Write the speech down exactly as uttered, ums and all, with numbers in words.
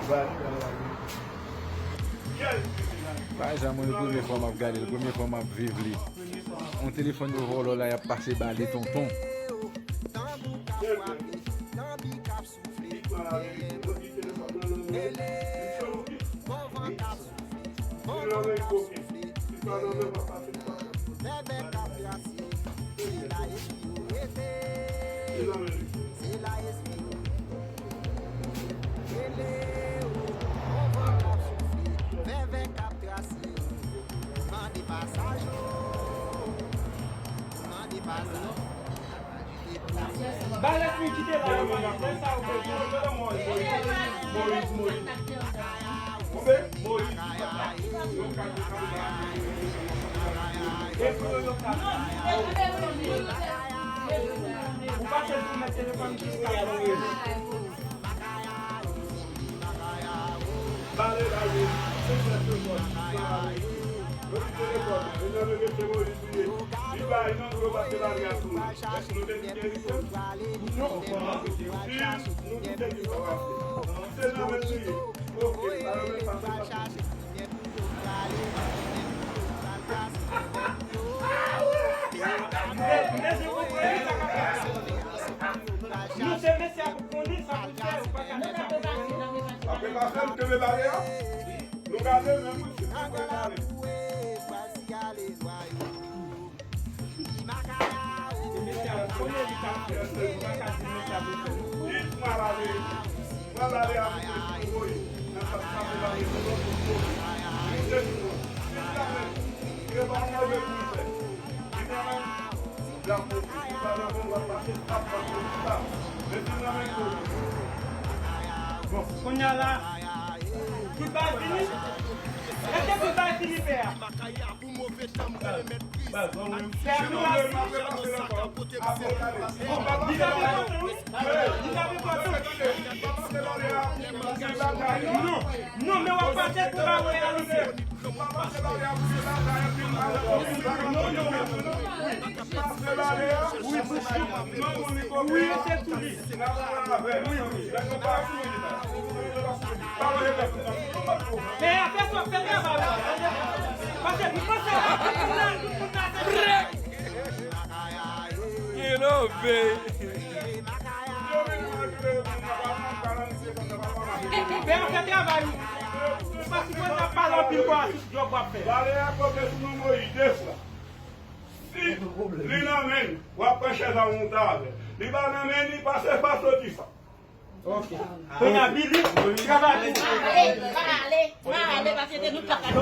Bagay sa, mwen, premye fwa m ap gade l, premye fwa m ap viv li. Yon telefòn yo vòlò la, y ap pase bale tonton. Ba lèt li kite la, yo, lè sa yo bezwen. Moyiz, Moyiz. Moyiz. Ou pase sou mèt telefòn jiska Moyiz. Bale la ye, se sèl telefòn. Yo di telefòn, e nan mete Moyiz li ye. Li bay non pou yo pase bale a sou li. Èske nou te di Erickson? Non. Si nou di Erickson, se nan mete li ye. Ok, sa yo menm pase, pase. Nou se mesye a pou konnen sa pou fè, ou pa ka fè sa pou fè. Apre pa fè, nou kenbe bale a. Nou gade menm, wi, se pou nou gade. Se mesye a pou konnen li ka fè, ou pa ka di mesye a pou fè. Li pral ale, pral ale a pou mesye voye. Nan sa, sa se bale pou lòt moun voye. Li se nou. Se la menm. Li pa yon move pou li fè. Bon, kounye a la, tout bagay fini? Èske tout bagay fini, pè a? Pè a, tout bagay fini? Bon, li t ap enpòtan, wi. Li t ap enpòtan. Non, non, men w ap pase pou ba wè a, misye. Get up, baby. Fè travay ou. Ou pa sipoze ap pale anpil kwa sou djòb w ap fè. Bale a kote sou nou Moyiz de fwa. Si li nan men, w ap pran chèz a monte avè. Li pa nan men, li pase pa soti sa. Ok. Kounye a, Billy, travay pou ou. Pale, pale, pale, paske te nou t ap gade.